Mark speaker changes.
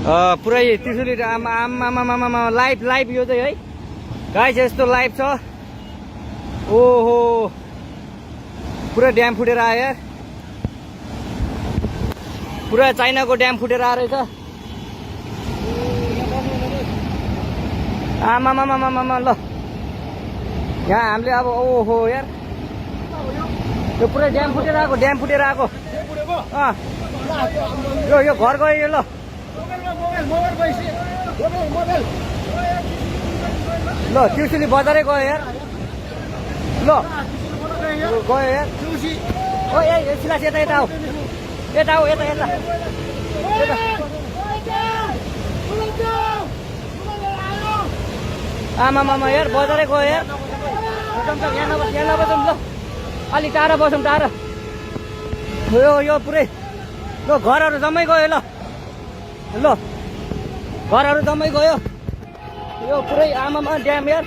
Speaker 1: पुरै त्रिशुली आमा लाइभ यो चाहिँ है गाइस यस्तो लाइभ छ। ओहो पुरा ड्याम फुटेर आयो यार, पुरा चाइनाको ड्याम फुटेर आएर रहेछ। आमामामामामा ल यहाँ हामीले अब ओहो यार यो पुरै ड्याम फुटेर आएको यो घर गयो यो। ल ल त्रिशुली बजारै गयो यार। ल गयो यार। ओ ए सिलास यता आऊ यता आमामामा यार बजारै गयो यार। यहाँ नबसौँ ल, अलि टाढा बसौँ टाढा। यो पुरै ल घरहरू जम्मै गयो। ल घरहरू जम्मै गयो यो पुरै आमामा ड्याम यार।